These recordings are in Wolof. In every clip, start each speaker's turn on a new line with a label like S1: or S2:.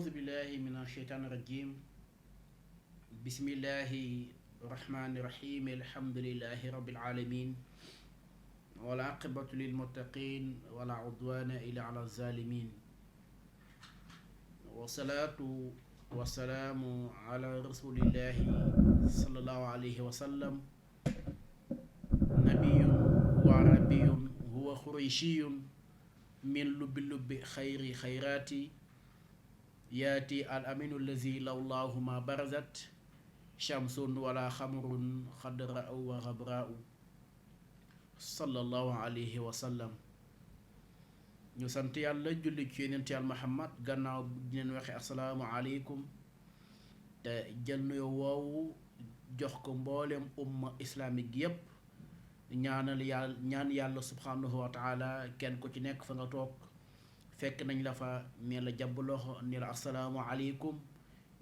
S1: أعوذ بالله من الشيطان الرجيم. بسم الله الرحمن الرحيم. الحمد لله رب العالمين، والعاقبة للمتقين ولا عدوان إلا على الظالمين، والصلاة والسلام على رسول الله صلى الله عليه وسلم. نبي وعربي هو قريشي من لب لب خير خيراتي، ياتي الأمين الذي لولاه ما برزت شمس ولا خمر خضراء وغبراء صلى الله عليه وسلم. ñu sant yàlla julli ci yonent yàlla Muhammad gannaaw di leen waxe asalaamu aleykum te jël nuyoo woowu jox ko mboolem umma islamique gi yépp ñaan yàlla subhanahu wa taala kenn ku ci nekk fa nga toog fekk nañ la fa ne la jàbb loxo ni la asalaamu aleykum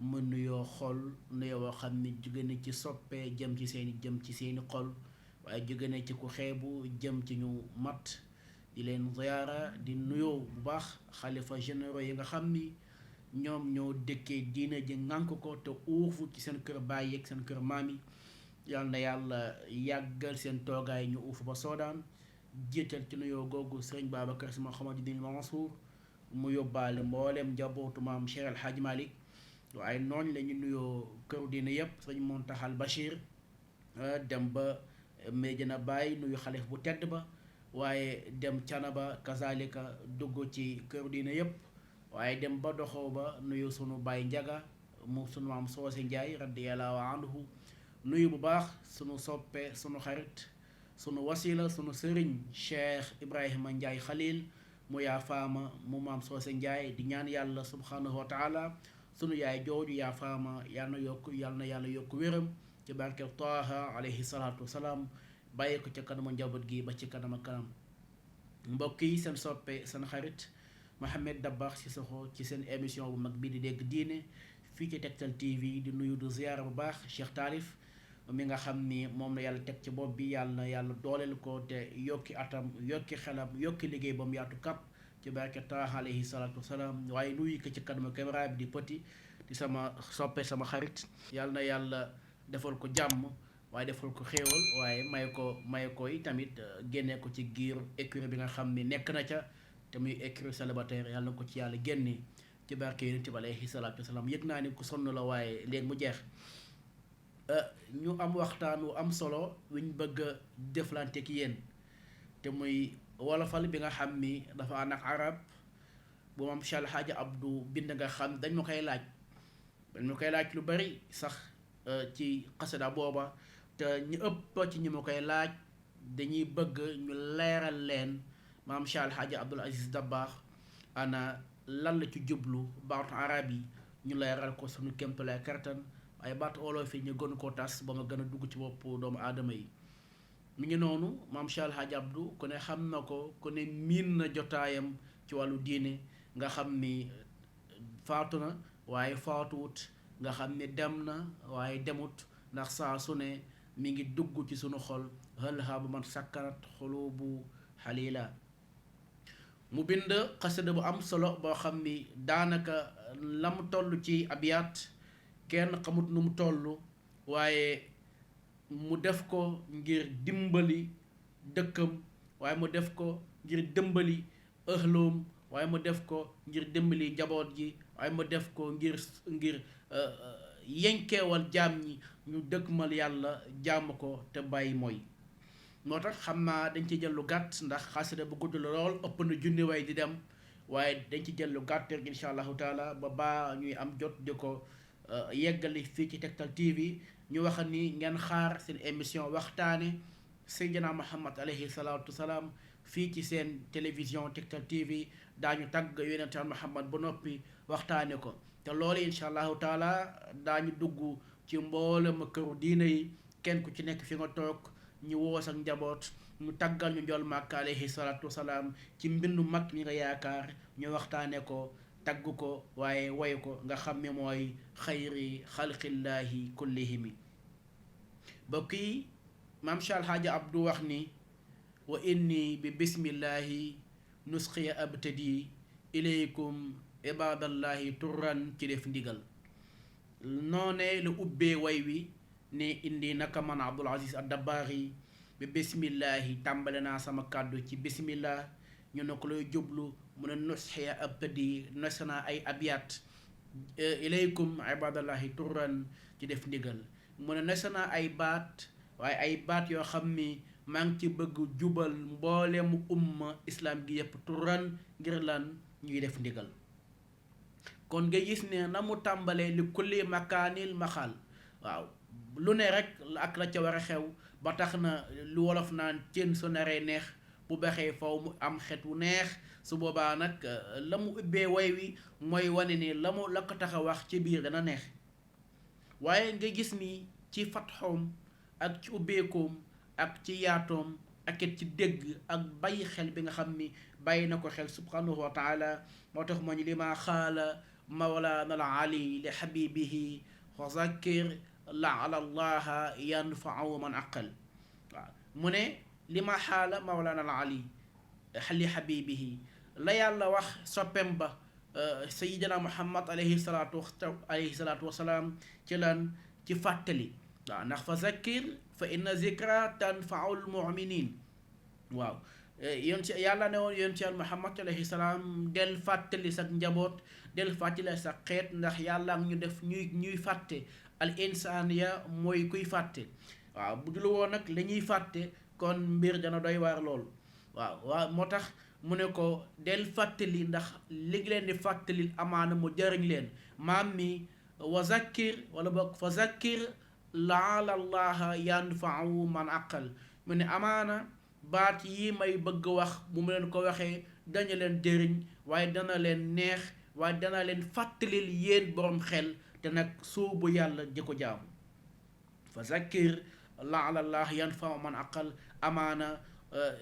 S1: mu nuyoo xol nuyoo woo xam ne jóge na ci soppee jëm ci seeni xol, waaye jóge na ci ku xeebu jëm ci ñu mat. di leen ziyaara di nuyoo bu baax xalifa généraux yi nga xam ni ñoom ñoo dëkkee diina ji ngànk ko te uufu ci seen kër baay ak seen kër maam yi. yal na yàlla yàggal seen toogaay ñu uufu ba soodaan. jiital ci nuyoo googu sëriñ Babacar Sy Mouhamadou Mansour mu yóbbaale mboolem njabootu maam Cheikh El Hadj Malick, waaye noonu la ñu nuyoo këru diina yépp sëriñ Mountakhal Bachir dem ba Medina Baye nuyu xalif bu tedd ba, waaye dem Canaba kazalika dugg ci këru diina yépp, waaye dem ba doxoo ba nuyu sunu baay Njaga mu sunu maam Soose Njaay radiyallahu anhu, nuyu bu baax sunu soppe sunu xarit sunu wasila sunu sëriñ Cheikh Ibrahima Njaay Xalil mu yaa faama mu maam Soose Njaay di ñaan yàlla subhanahu wa taala sunu yaay jooju yaa faama yal na yàlla yokk wéram ci barke Taaha alayhi salaatu wasalaam, bàyyi ko ca kanama njaboot gi ba ci kanam ak kanam. mbokk yi seen soppe seen xarit Mohamed Dabakh Cissokho ci seen émission bu mag bi di dégg diine fii ci Tektal TV di nuyu du ziyaara bu baax Cheikh Taalif mi nga xam ni moom la yàlla teg ci bopp bi, yàlla dooleel ko te yokki atam yokki xelam yokki liggéey ba mu yaatu kàpp ci barke Taaha alayhi salaatu wasalaam, waaye nuyu ko ci kanama caméra bi di petit di sama soppe sama xarit. yàlla defal ko jàmm waaye defal ko xéewal, waaye may ko yi tamit génne ko ci giir écurie bi nga xam ni nekk na ca te muy écurie célibataire, yàlla na ko ci yàlla génne ci barke yonent bi alayhi salaatu wasalaam. yëg naa ni ku sonn la waaye léegi mu jeex. ñu am waxtaan wu am solo wuñ bëgg a deflante ki yéen te muy wolofal bi nga xam ni dafa ànd ak arab bu moom Cheikh El Hadj Abdou bind nga xam dañ ma koy laaj lu bari sax ci xasida booba, te ñu ëpp ci ñi ma koy laaj dañuy bëgg ñu leeral leen maam Cheikh El Hadj Abdoul Aziz Dabakh ana lan la ci jublu baatu arab yi ñu leeral ko suñu kéemtalaay kartan, waaye baatu olof yi ñu gën koo tas ba ma gën a dugg ci bopp doomu aadama yi. mi ngi noonu maam Cheikh El Hadj Abdou ku ne xam na ko, ku ne miin na jotaayam ci wàllu diine, nga xam ni faatu na waaye faatuwut, nga xam ni dem na waaye demut, ndax saa su ne mi ngi dugg ci sunu xol. hal haabu man sakkarat xulubu xalila. mu bind xasida bu am solo boo xam ni daanaka la mu toll ci abiyaat kenn xamut nu mu toll, waaye mu def ko ngir dimbali dëkkam, waaye mu def ko ngir dimbali ëhloom, waaye mu def ko ngir dimbali njaboot ji, waaye mu def ko ngir yenkeewal jaam ñi ñu dëkkmal yàlla jaam ko te bàyyi mooy. moo tax xam naa dañ ci jël lu gàtt ndax xasida bu gudd la lool, ëpp na junni way di dem, waaye dañ ci jël lu gàtt rek insha allahu taala ba ñuy am jot di ko yeggali fii ci Tektal TV. ñu wax ni ngeen xaar seen émission waxtaane Seydina Muhammad alayhi salaatu wasalaam fii ci seen télévision Tektal TV. daañu tàgg yonent Muhammad ba noppi waxtaane ko, te loolu insha allahu taala daañu dugg ci mboolem këru diina yi, kenn ku ci nekk fi nga toog ñu woos ak njaboot ñu tàggal ñu njool Màkka alayhi salaatu wasalaam ci mbindu mag ñi nga yaakaar, ñu waxtaane ko tagg ko waaye woy ko, nga xam ne mooy xayri xalqillaahi kullihimi. bokk yi maam Cheikh El Hadj Abdou wax ni wa inni bi bismillahi nusqiya abtadi ilaykum ibadallahi turran ci def ndigal noone la ubbee way wi ne indi naka man Abdul Aziz Ad-Dabaaxi bi bismillahi tàmbale naa sama kàddu ci bismillah ñu ne ko lay jublu mu ne nusxiya abtadi nos naa ay abiyat ilaykum ibadallahi turran ci def ndigal mu ne nos naa ay baat waaye ay baat yoo xam ni maa ngi ci bëgg jubal mboolemu umma islam gi yëpp turran ngir lan ñuy def ndigal kon nga gis ne na mu tàmbalee li kulli makaanil maxaal waaw lu ne rek ak la ca war a xew ba tax na lu wolof naan cin su naree neex bu baxee faw mu am xet wu neex su boobaa nag la mu ubbee way wi mooy wane ni la ko tax a wax ci biir dana neex waaye nga gis ni ci fatxoom ak ci ubbeekoom ak ci yaatoom ak it ci dégg ak bàyyi xel bi nga xam ni bàyyi na ko xel subhanahu wa taala moo tax moo ñu li ma xaala mawlaana al ali li xabibihi fa zakkir laala allaha yanfau man aqal waaw mu ne li ma xaala mawlaana al ali li xabibihi la yàlla wax soppem ba sayidina muhammad alayhi salaatu wasalaam ci lan ci fàttali waaw ndax fa zakkir fa inna zikra tanfaul muminin waaw yoon ci yàlla ne woon yoon ci yàlla muhammad alayhi salaam del fàttali sa njaboot del fàttali sa xeet ndax yàlla ñu def ñuy fàtte al insaniya mooy kuy fàtte waaw bu dul woon nag la ñuy fàtte kon mbir dana doy waar lool waaw moo tax mu ne ko del fàttali ndax li ngi leen di fàttali amaana mu jëriñ leen maam mi wa zakkir wala boog fa zakkir laala allaha yanfau man aqal mu ne amaana baat yi may bëgg wax bu mu leen ko waxee dañu leen jëriñ waaye dana leen neex waaye dana leen fàttalil yéen borom xel te nag suubu yàlla di ko jaamu fa zakkir laala allaha yanfau man aqal amaana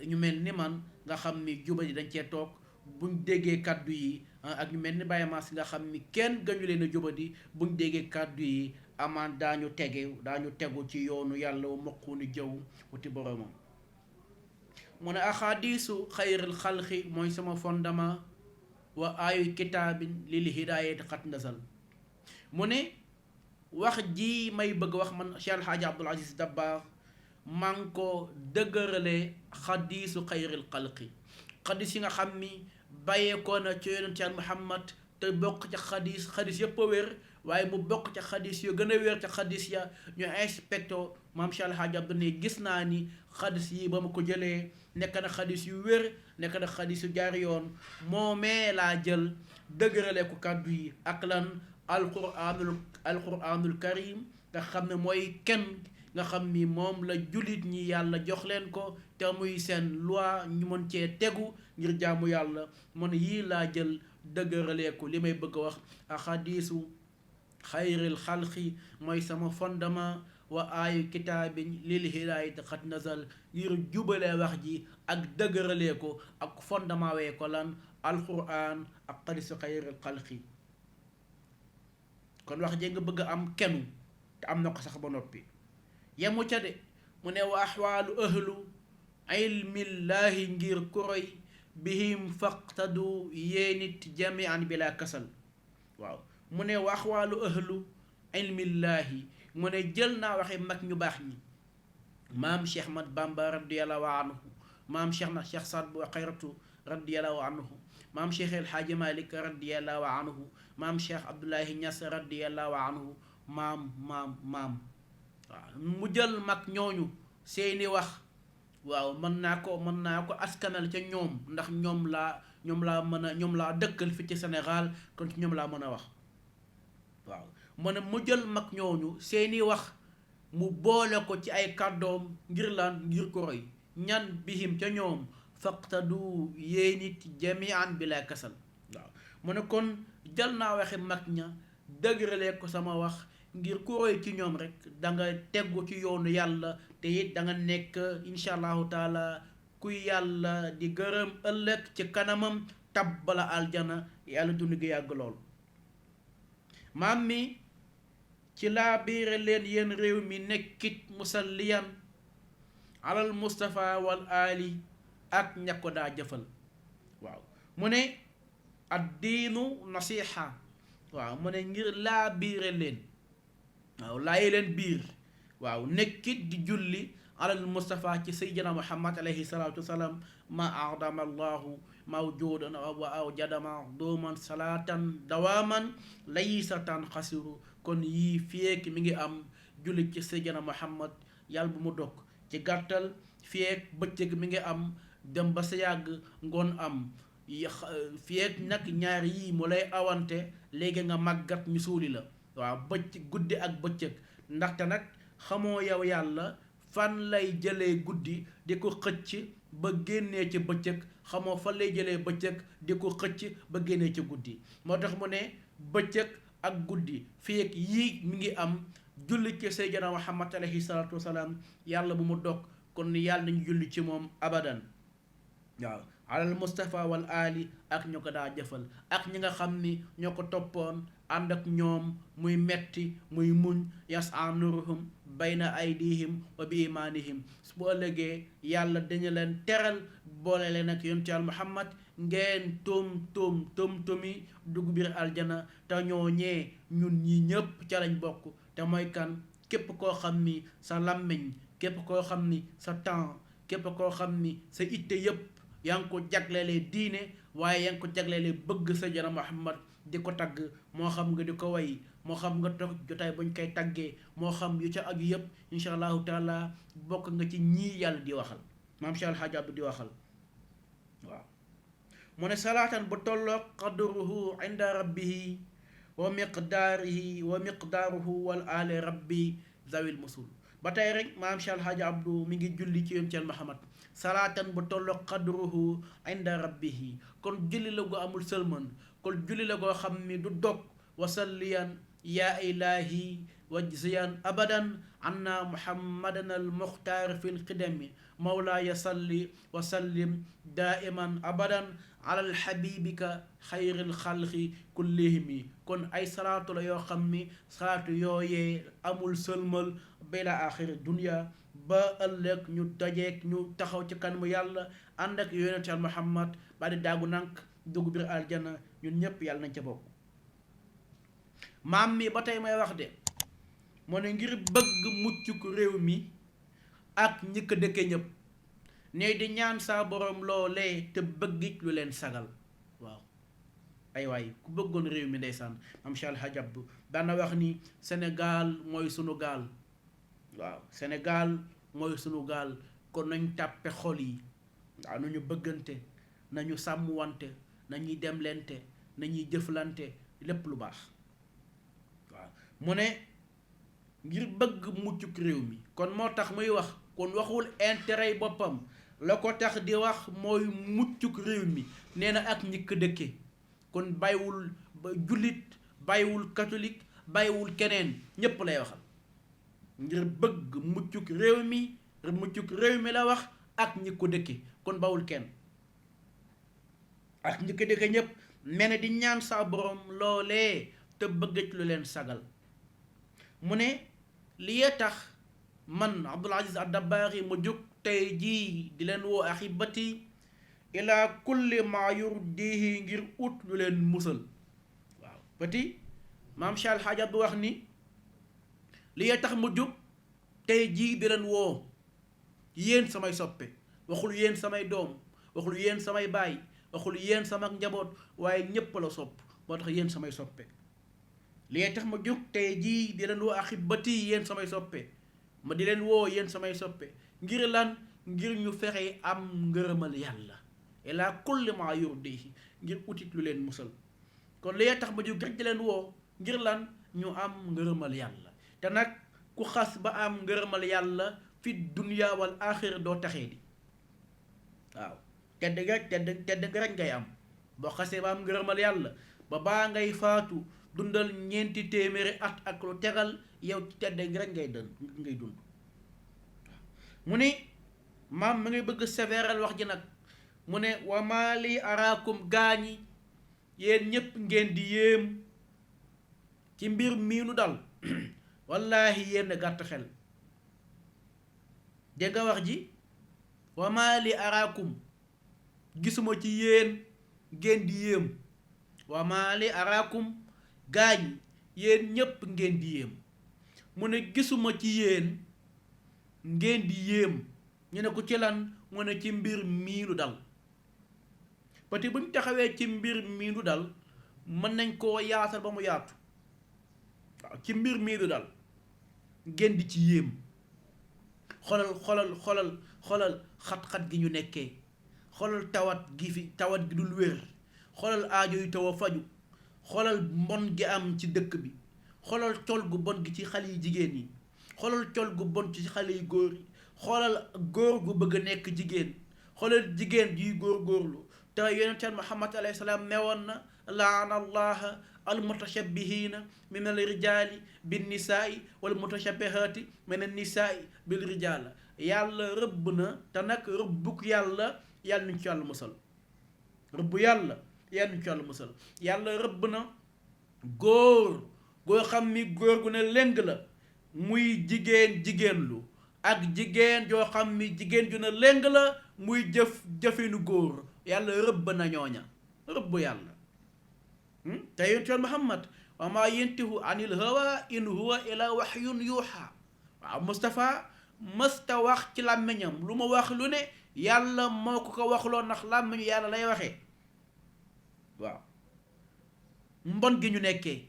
S1: ñu mel ni man nga xam ni juba ji dañ cee toog buñ déggee kàddu yi ak ñu mel ni Baye Mass nga xam ni kenn gañu leen a jubadi buñ déggee kàddu yi amaan daañu tegu ci yoonu yàlla wu mokkuuni jëw wuti boromam mu ne axaadiisu xayril xalqi mooy sama fondement wa aayu kitaabin lil hidaayati xat nasal mu ne wax ji may bëgg wax man Cheikh Alhaaji Abdul Aziz Dabakh maa ngi ko dëgërale xadiisu xayril xalqi xadis yi nga xam ni bàyyeekoo na ci yonent Yàlla Muhammad te bokk ca xadis yëpp a wér waaye mu bokk ca xadis yu gën a wér ca xadis ya ñu inspecto maam Cheikh Alhaaji Abdou ne gis naa ni xadis yi ba ma ko jëlee nekk na xadis yu wér nekk na xadis yu jaar yoon moomee laa jël dëgërale ko kàddu yi ak lan alquranul karim nga xam ne mooy kenn nga xam ni moom la jullit ñi yàlla jox leen ko te muy seen loi ñu mën cee tegu ngir jaamu yàlla man yii laa jël dëgëralee ko li may bëgg a wax axadiisu xayril xalqi mooy sama fondement wa aayu kitaabin lil hidaayati xat nazal ngir jubalee wax ji ak dëgëralee ko ak fondement wee ko lan alquran ak xadiisu xayril xalqi kon wax ji nga bëgg a am kenu te am na ko sax ba noppi yemu ca de mu ne wa axwaalu ahlu ilmillaahi ngir kuroy bihim faqtadu yéenit jamian bila kasal waaw mu ne wa axwaalu ahlu ilmillaahi mu ne jël naa waxe mag ñu baax ñi maam Cheikh Ahmad Bamba radiallahu anhu maam Cheikh na Cheikh Saad bu Xayratu radiallahu anhu maam Cheikh El Hadji Malick radiallahu anhu maam Cheikh Abdoulahi Niass radiallahu anhu maam waaw mu jël mag ñooñu seeni wax waaw mën naa ko askanal ca ñoom ndax ñoom laa dëkkal fi ci Sénégal kon ci ñoom laa mën a wax waaw mu jël mag ñooñu seeni wax mu boole ko ci ay kàddoom ngir ko roy ñan bihim ca ñoom faqtadu yéenit jamian bila kasal waaw mu ne kon jël naa waxi mag ña dëgëralee ko sama wax ngir ku roy ci ñoom rek da nga tegu ci yoonu yàlla te it da nga nekk incha allahu taala kuy yàlla di gërëm ëllëg ci kanamam tabbala aljana yàlla dund gi yàgg lool maam mi ci laa biire leen yéen réew mi nekkit musalliyan alal Mustafa wal ali ak ña ko daa jëfal waaw mu ne addiinu nasiha waaw mu ne ngir laa biire leen waaw laayi leen biir waaw nekkit di julli alal Mustafa ci sayyidina Muhammad alayhi salatu wasalaam ma adama allahu mawjudan wa awjadama dooman salatan dawaman laysatan xasiru kon yii feek mi ngi am julli ci sayyidina Muhammad yàlla bu mu dog ci gàttal feek bëccëg mi ngi am dem ba sa yàgg ngoon am feek nag ñaar yii mu lay awante léegi nga màggat ñu suuli la waaw guddi ak bëccëg ndaxte nag xamoo yow yàlla fan lay jëlee guddi di ko xëcc ba génnee ci bëccëg xamoo fan lay jëlee bëccëg di ko xëcc ba génnee ci guddi moo tax mu ne bëccëg ak guddi feek yii mi ngi am julli ci sayyidina Muhammad alayhi salaatu wasalaam yàlla bu mu dog kon yàlla nañu julli ci moom abadan waaw alal Mustafa wal ali ak ñu ko daa jëfal ak ñi nga xam ni ñoo ko toppoon ànd ak ñoom muy metti muy muñ yas'a nuruhum bayna aydihim wa bi imanihim su bu ëllëgee yàlla dañu leen teral boole leen ak yonent Yàlla Muhammad ngeen tumi dugg biir aljana te ñooñee ñun ñi ñëpp ca lañ bokk te mooy kan képp koo xam ni sa làmmiñ képp koo xam ni sa temps képp koo xam ni sa itte yëpp yaa ngi ko jaglelee diine waaye yaa ngi ko jaglelee bëgg sa jana Muhammad di ko tagg moo xam nga di ko way moo xam nga toog jotaay buñ koy taggee moo xam yu ca aju yëpp insha allahu taala bokk nga ci ñii yàlla di waxal maam Cheikh Alhaji Abdou di waxal waaw mu ne salaatan bu tolloog qadruhu inda rabbihi wa miqdaaruhu wal ali rabbi zawil musul ba tey rek maam Cheikh Alhaji Abdou mi ngi julli ci yonent Yàlla Muhammad salaatan bu tolloog qadruhu inda rabbihi kon julli la gu amul sëlman kon julli la goo xam ni du dog wasalliyan yaa ilahi wajziyan abadan anna muhammadan al muxtaar fi lqidami mawlaaya salli wa sallim daiman abadan alal xabibika xayril xalqi kullihimi kon ay salaatu la yoo xam ni salaatu yooyee amul sëlmal bila axiri dunia ba ëllëg ñu dajeek ñu taxaw ci kanamu yàlla ànd ak yonent Yàlla Muhammad ba di daagu nank dugg biir aljana ñun ñëpp yàlla nañ ca bokk maam mi ba tey may wax de moo ne ngir bëgg muccuk réew mi ak ñi ko dëkke ñëpp ne di ñaan saa borom loolee te bëggit lu leen sagal waaw ay waay ku bëggoon réew mi ndeysaan maam Cheikh Alhaji Abdou dana wax ni Sénégal mooy sunu gaal waaw Sénégal mooy sunu gaal kon nañ tàppe xol yi waaw nañu bëggante nañu sàmmwante nañuy demlante nañuy jëflante lépp lu baax waaw mu ne ngir bëgg muccuk réew mi kon moo tax muy wax kon waxul intérêt yi boppam la ko tax di wax mooy muccuk réew mi nee na ak ñi ko dëkke kon bàyyiwul jullit bàyyiwul catholique bàyyiwul keneen ñépp lay waxal ngir bëgg muccuk réew mi la wax ak ñi ko dëkke kon bawul kenn ak ñi ko dëkke ñépp mel ne di ñaan sa borom loolee te bëgg lu leen sagal mu ne li tax man Abdul Aziz Ad-Dabakhi mu jóg tey jii di leen woo ahibati ila kulli ma yurdihi ngir ut lu leen musal waaw petit maam Cheikh Alhaji Abdou wax ni li tax mu jóg tey jii di leen woo yéen samay soppe waxul yéen samay doom waxul yéen samay baay waxul yéen sama njaboot waaye ñépp la sopp moo tax yéen samay soppe li tax ma jóg tey jii di leen woo ahibati yéen samay soppe ma di leen woo yéen samay soppe ngir lan ngir ñu fexe am ngërëmal yàlla ila kulli ma yurdihi ngir utit lu leen musal kon li tax ma jóg rek di leen woo ngir lan ñu am ngërëmal yàlla te nag ku xas ba am ngërëmal yàlla fi dunya wal axira doo taxee di waaw tedd nga rek ngay am boo xasee ba am ngërëmal yàlla ba baa ngay faatu dundal 4 téeméeri at ak lu tegal yow ci tedd nga rek ngay dund mu ne maam ma ngay bëgg sévéral wax ji nag mu ne wa maa li araakum gaañi yéen ñépp ngeen di yéem ci mbir mii nu dal wallaahi yéen gàtt xel dégg nga wax ji wa maa li araakum gisuma ci yéen ngeen di yéem wa maa li araakum gaañ yéen ñépp ngeen di yéem mu ne gisuma ci yéen ngeen di yéem ñu ne ko ci lan mu ne ci mbir mii lu dal peut-être bu ñu taxawee ci mbir mii lu dal mën nañ koo yaatal ba mu yaatu waaw ci mbir mii lu dal ngeen di ci yéem xoolal xat-xat gi ñu nekkee xoolal tawat gi dul wér xoolal aajo yu taw a faju xoolal mbon gi am ci dëkk bi xoolal col gu bon gi ci xale yi jigéen yi xoolal col gu bon ci xale yi góor yi xoolal góor gu bëgg a nekk jigéen xoolal jigéen yuy góorgóorlu te yonent Muhammad alayhi salaam newoon na laana allaha al mutashabbihina min al rijaali bin nisaai wal mutashabbihaati min al nisaai bil rijaal yàlla rëbb na te nag rëbbuk yàlla nuñ ci yàlla musal rëbb yàlla nuñ ci yàlla musal yàlla rëbb na góor goo xam ni góor gu ne lëng la muy jigéenlu ak jigéen joo xam ni jigéen ju ne lëng la muy jëfinu góor yàlla rëbb na ñooña rëbb yàlla te yonent Muhammad wa maa yantihu anil hawa in huwa ila wahyun yuuxa waaw Moustapha mësta wax ci làmmiñam lu ma wax lu ne yàlla moo ko waxloo ndax làmmiñu yàlla lay waxee waaw mbon gi ñu nekkee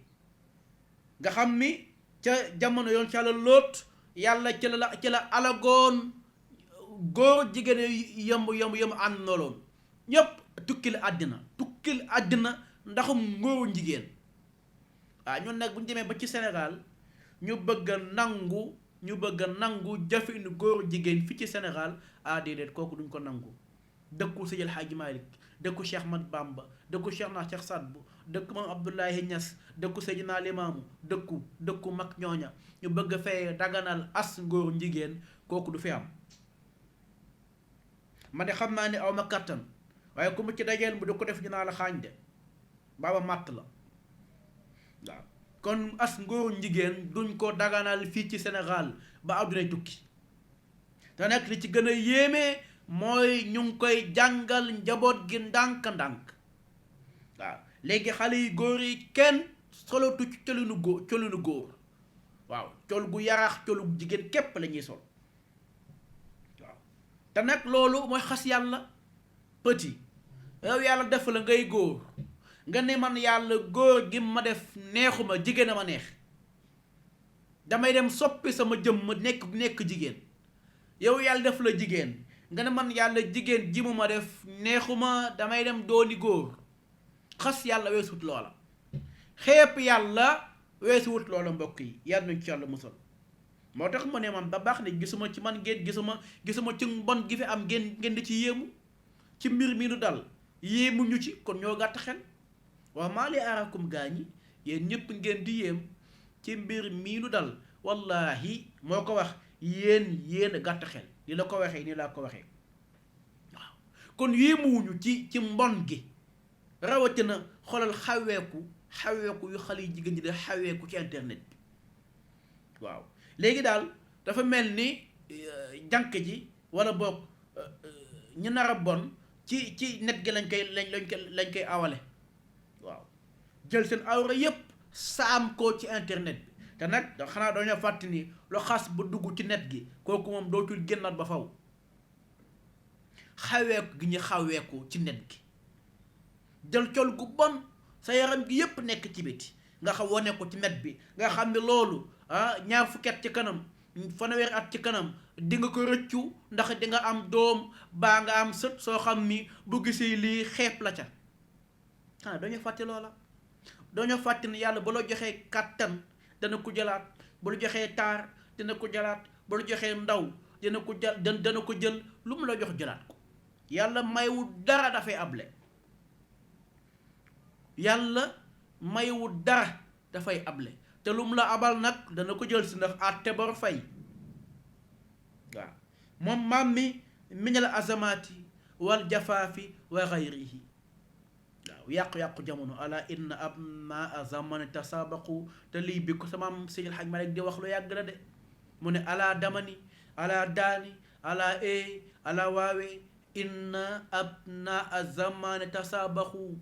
S1: nga xam ni ca jamono yoon ci yàlla Lóot yàlla ci la alagoon góor jigéen yëm ànd noloon ñépp tukkil àddina ndaxum ngóoru jigéen waaw ñun nag bu ñu demee ba ci Sénégal ñu bëgg a nangu jëfinu góoru jigéen fi ci Sénégal déedéet kooku duñ ko nangu dëkku Seydi El Hadji Malick dëkku Cheikh Ahmad Bamba dëkku Cheikh na Cheikh Sadbu dëkku Maam Abdoulaye Niass dëkku Seydina Limaamu dëkku mag ñooña ñu bëgg fee daganal as ngóoru jigéen kooku du fi am ma de xam naa ne aw ma kattan waaye ku mu ci dajeel mu du ko def dinaa la xaañ de baaba màtt la waaw kon as ngóoru jigéen duñ ko daganal fii ci Sénégal ba àdduna tukki te nag li ci gën a yéeme mooy ñu ngi koy jàngal njaboot gi ndànk-ndànk waaw léegi xale yi góor yi kenn solatu ci colinu góor waaw col gu yaraax colu jigéen képp la ñuy sol waaw te nag loolu mooy xas yàlla petit yow yàlla def la ngay góor nga ne man yàlla góor gi ma def neexuma jigéen a ma neex damay dem soppi sama jëmm nekk jigéen yow yàlla def la jigéen nga ne man yàlla jigéen ji mu ma def neexuma damay dem dooni góor xas yàlla weesuwut loola xeeb yàlla weesuwut loola mbokk yi yàlla nañ ci yàlla musal moo tax ma ne man ba baax ne gisuma ci man ngeen gisuma ci mbon gi fi am ngeen di ci yéemu ci mbir mi nu dal yéemu ñu ci kon ñoo gàtt xel waa maa li arakum gaañi yéen ñëpp ngeen di yéem ci mbir mii nu dal wallahi moo ko wax yéen gàtt xel ni la ko waxee nii laa ko waxee waaw kon yéemuwuñu ci mbon gi rawatina xoolal xaweeku yu xale yu jigéen ñi de xaweeku ci internet bi waaw léegi daal dafa mel ni jànq ji wala boog ñu nar a bon ci net gi lañ koy awale waaw jël seen awra yépp saam ko ci internet bi te nag xanaa dañoo fàtte ni lu xas ba dugg ci net gi kooku moom dootul génnaat ba faw xaweeku gi ñu xaweeku ci net gi jël col gu bon sa yaram gi yépp nekk ci biti nga xam wane ko ci net bi nga xam ne loolu ñaar fukki at ci kanam fanweeri at ci kanam di nga ko rëccu ndax di nga am doom baa nga am sët soo xam ni bu gisee lii xeeb la ca xanaa dañoo fàtte loola dañoo fàtte ne yàlla ba la joxee kàttan dana ko jëlaat bu la joxee taar dina ko jëlaat bu la joxee ndaw dana ko jël lu mu la jox jëlaat ko yàlla maywul dara dafay able yàlla maywul dara dafay able te lu mu la abal nag dana ko jël si ndax àtte bor fay waaw moom maam mi minal azamaati wal jafaafi wa xayrihi waaw yàqu-yàqu jamono ala inna abnaa zamani tasabaqu te lii bi ko sama Seydi El Hadji Malick di wax lu yàgg la de mu ne ala damani ala daani ala ala waawe inna abnaa zamani tasabaqu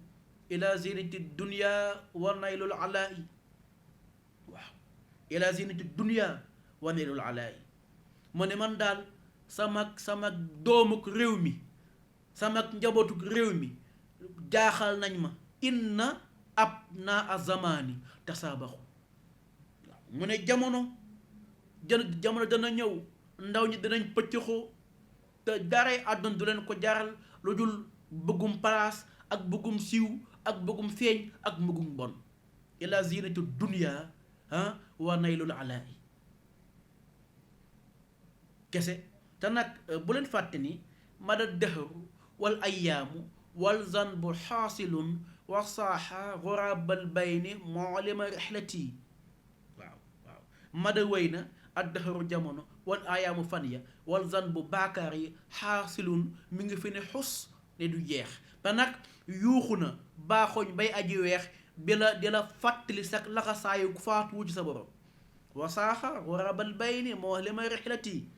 S1: ila zinati dunya wa naylul alaa'i waaw ila zinati dunya wa naylul alaa'i mu ne man daal sama doomuk réew mi sama njabootuk réew mi jaaxal nañ ma inna ab naa a zamaani tasaabaxu waaw mu ne jamono dana ñëw ndaw ñi danañ pëccëxoo te daray àdduna du leen ko jaral lu dul bëggum place ak bëggum siiw ak bëggum feeñ ak bëggum bon ila zinatu dunya wa naylul alaa'i kese te nag bu leen fàtte ni mada dëhëru wal ayyaamu wal zanbu xaasilun wa saaxa xurabal bayni moolima rixlati waaw mada wéy na ak dëhëru jamono wal ayyaamu fan ya wal zanbu baakaar yi xaasilun mi ngi fi ne xus ne du jeex te nag yuuxu na baaxooñ bay aji weex di la fàttali sax laxasaayu faatu ci sa borom wa saaxa xurabal bayni moolima rixlati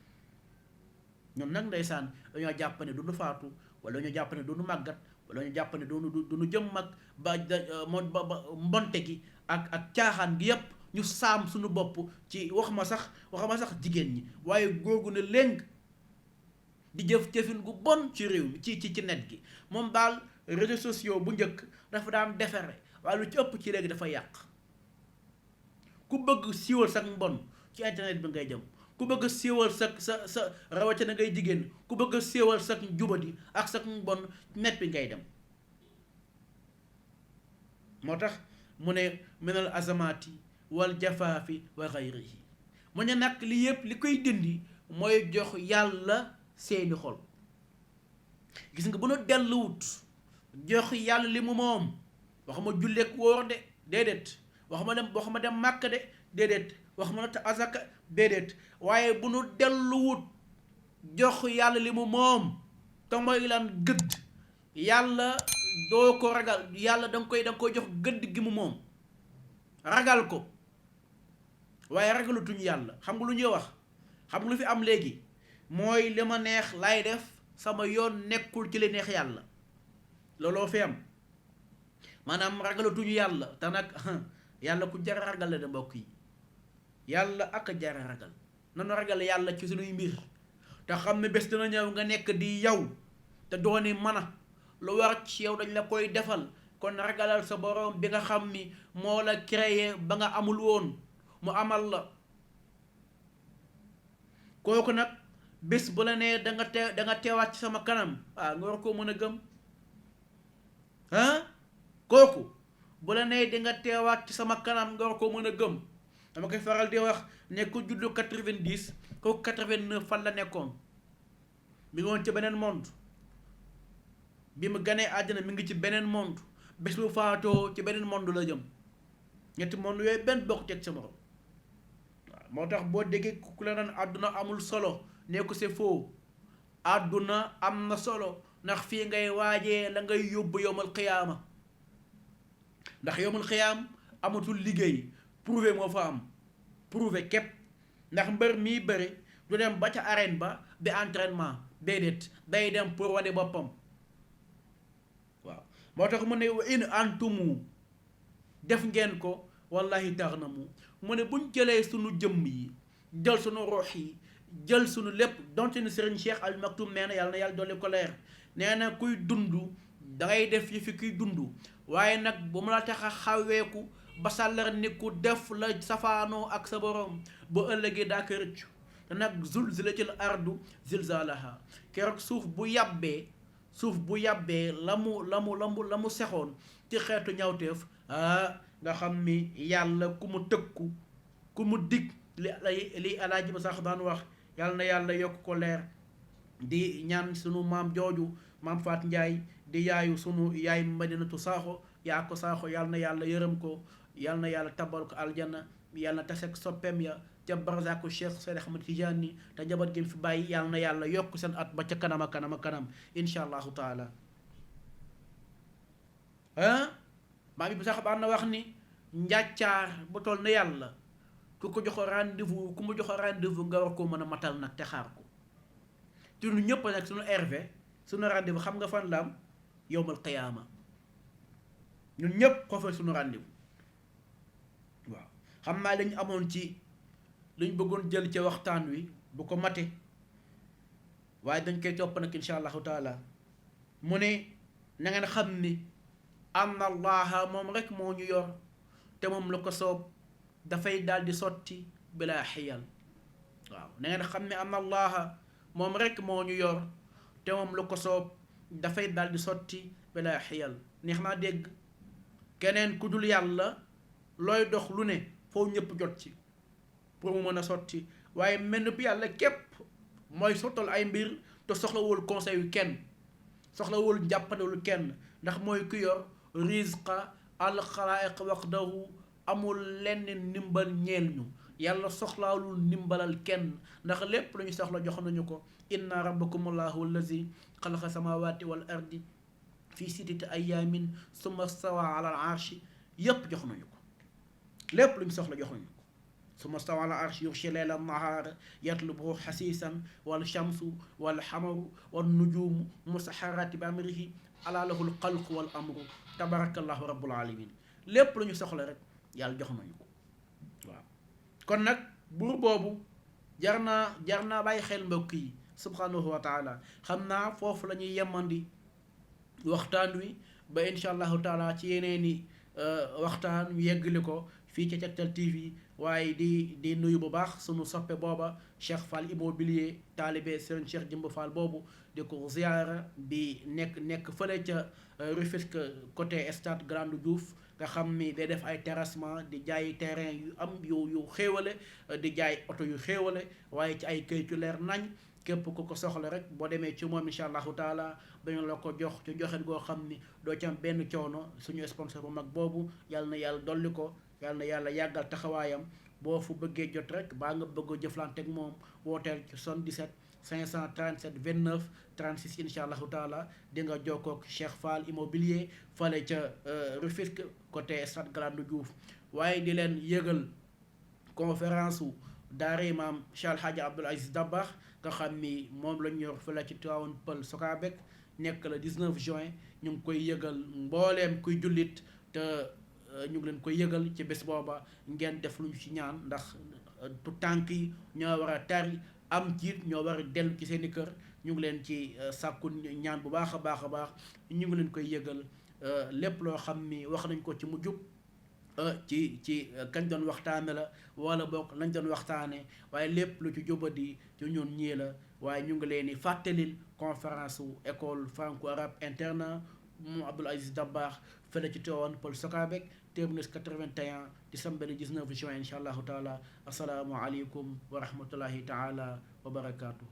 S1: ñoom nag ndeysaan dañoo jàpp ne du nu faatu wala dañoo jàpp ne du nu màggat wala dañoo jàpp ne du nu jëm mag ba mbonte gi ak caaxaan gi yépp ñu saam suñu bopp ci waxuma sax jigéen ñi waaye googu ne léng di jëfin gu bon ci réew mi ci net gi moom daal réseaux sociaux bu njëkk dafa daan defere waaye lu ci ëpp ci léegi dafa yàq ku bëgg siiwal sax mbon ci internet bi ngay jëm ku bëgg a séewal sa rawatina ngay jigéen ku bëgg a séewal sa jubadi ak sa mbon net bi ngay dem moo tax mu ne minal azamati wal jafaafi wa xayrihi mu ne nag li yëpp li koy dindi mooy jox yàlla seeni xol gis nga bu nu delluwut jox yàlla li mu moom waxuma julleek wóor de déedéet waxuma dem màkk de déedéet waxuma natt azaka déedéet waaye bu nu delluwut jox yàlla li mu moom te mooy lan gëdd yàlla doo ko ragal yàlla danga koy jox gëdd gi mu moom ragal ko waaye ragalutuñ yàlla xam nga lu ñuy wax xam nga lu fi am léegi mooy li ma neex laay def sama yoon nekkul ci li neex yàlla looloo fi am maanaam ragalatuñu yàlla te nag yàlla ku jar ragal la de mbokk yi yàlla ak a jar ragal nanu ragal yàlla ci sunuy mbir te xam ne bés dina ñëw nga nekk di yow te dooni mën a lu war ci yow dañ la koy defal kon ragalal sa borom bi nga xam ni moo la créé ba nga amul woon mu amal la kooku nag bés bu la nee da nga teewaat ci sama kanam nga war koo mën a gëm kooku bu la nee di nga teewaat ci sama kanam nga war koo mën a gëm dama koy faral di wax ne ku juddu 90 kooku 89 fan la nekkoon mi ngi woon ci beneen monde bi mu ganee àddina mi ngi ci beneen monde bés bu faatoo ci beneen monde la jëm ñetti monde yooyu benn bokk teg sa morom waaw moo tax boo déggee ku la naan àdduna amul solo ne ko c'est faux àdduna am na solo ndax fii ngay waajee la ngay yóbbu yowmal xiyaama ndax yowmal xiyaam amatul liggéey prouvé moo fa am prouvé képp ndax mbër mii bëri du dem ba ca arène ba di entraînement déedéet day dem pour wane boppam waaw moo tax mu ne wa in antumu def ngeen ko wallahi tax na mu ne buñ jëlee sunu jëmm yi jël sunu ruux yi jël sunu lépp donte ni Serigne Cheikh Al Maktoum nee na yàlla dolli ko leer nee na kuy dund dangay def yi fi kuy dund waaye nag bu mu la tax a xaweeku ba sàllar ni ku def la safaanoo ak sa borom ba ëllëgee daa ko rëccu te nag zulzilatil ardu zilzalaha keroog suuf bu yàbbee la mu sexoon ci xeetu ñawteef nga xam ni yàlla ku mu tëkku ku mu dig li alaaji ba sax daan wax yàlla na yàlla yokk ko leer di ñaan sunu maam jooju maam Faat Njaay di yaayu sunu yaay Madinatu Saaxo yaa ko Saaxo yàlla na yàlla yërëm ko yàlla na yàlla tabal ko aljana yàlla na tasek soppeem ya ca barzaku Cheikh Seydi Ahmad Tijaani te njaboot gi fi bàyyi yàlla na yàlla yokk seen at ba ca kanam a kanam insha allahu taala maam bi sax daan na wax ni njàccaar bu toll na yàlla ku mu joxo rendez-vous nga war koo mën a matal nag te xaar ko te ñun ñëpp nag suñu RV suñu rendez-vous xam nga fan la am yowmal qiyaama ñun ñëpp foofu suñu rendez-vous waaw xam naa lañ amoon ci luñ bëggoon jël ca waxtaan wi bu ko mate waaye dañ koy topp nag insha allahu taala mu ne na ngeen xam ni anna allaha moom rek moo ñu yor te moom la ko soob dafay daal di sotti bila xiyal waaw na ngeen xam ne anna allaha moom rek moo ñu yor te moom la ko soob dafay daal di sotti bila xiyal neex naa dégg keneen ku dul yàlla looy dox lu ne foo ñëpp jot ci pour mu mën a sotti waaye mel ni bu yàlla képp mooy sottal ay mbir te soxlawul conseil yu kenn soxlawul njàppandewul kenn ndax mooy ku yor rizqa alxalaa'iq waqdahu amul lenn ndimbal ñeel ñu yàlla soxlaalul ndimbalal kenn ndax lépp lu ñu soxla jox nañu ko inna rabbakumullahu allazi xalaqa samawati wal ardi fi sittati ayaamin summa stawa ala al arshi yépp jox nañu ko lépp lu ñu soxla jox nañu ko summa stawa ala al arshi yughshi layla nahaara yatlubuhu xasiisan wal shamsu wal xamaru wal nujumu musaxaraati bi amrihi ala lahu al xalqu wal amru tabarakallahu rabbul alamin lépp lu ñu soxla rek yàlla jox nañu ko waaw kon nag buur boobu jar naa bàyyi xel mbokk yi subhanahu wa taala xam naa foofu la ñuy yemandi waxtaan wi ba insha allahu taala ci yeneeni waxtaan ñu yeggali ko fii ci Tektal TV waaye di nuyu bu baax sunu soppe booba Cheikh Fall immobilier taalibe Serigne Cheikh Jëmb Fall boobu di ko ziyaara di nekk fële ca Rufisque côté stade Grande Diouf nga xam ni day def ay terrassement di jaay terrain yu am yu xéewale di jaay oto yu xéewale waaye ci ay këyit yu leer nañ képp ku ko soxla rek boo demee ci moom incha allahu taala dañu la ko jox ci joxet goo xam ni doo ci am benn coono suñu sponsor bu mag boobu yàlla na yàlla dolli ko yàlla na yàlla yàggal taxawaayam boo fu bëggee jot rek baa nga bëgg a jëflante ak moom wooteel ci 77 537 29 36 incha allahu taala di nga jokkoo ak Cheikh Fall immobilier fale ca Rufisque côté stade Galandou Diouf waaye di leen yëgal conférence su daara Maam Cheikh Alhaji Abdoul Aziz Dabakh nga xam ni moom la ñu yor fële ci Tivaouane Peulh Sokabek nekk le 19 juin ñu ngi koy yëgal mbooleem kuy jullit te ñu ngi leen koy yëgal ci bés booba ngeen def lu ñu ci ñaan ndax tu tànk yi ñoo war a tari am jiit ñoo war a dellu ci seen i kër ñu ngi leen ci sàkku ñaan bu baax a baax a baax ñu ngi leen koy yëgal lépp loo xam ni wax nañ ko ci mu jub ci kañ doon waxtaane la wala bokk lañ doon waxtaane waaye lépp lu ci jubadi ci ñun ñii la waaye ñu ngi leen di fàttalil conférence su école franco-arabe internat moom Abdoul Aziz Dabakh fële ci Tivaouane Peulh Sokabek terminus 81 di samedi 19 juin incha allahu taala asalaamu aleykum wa rahmatullahi taala wa barakaatu.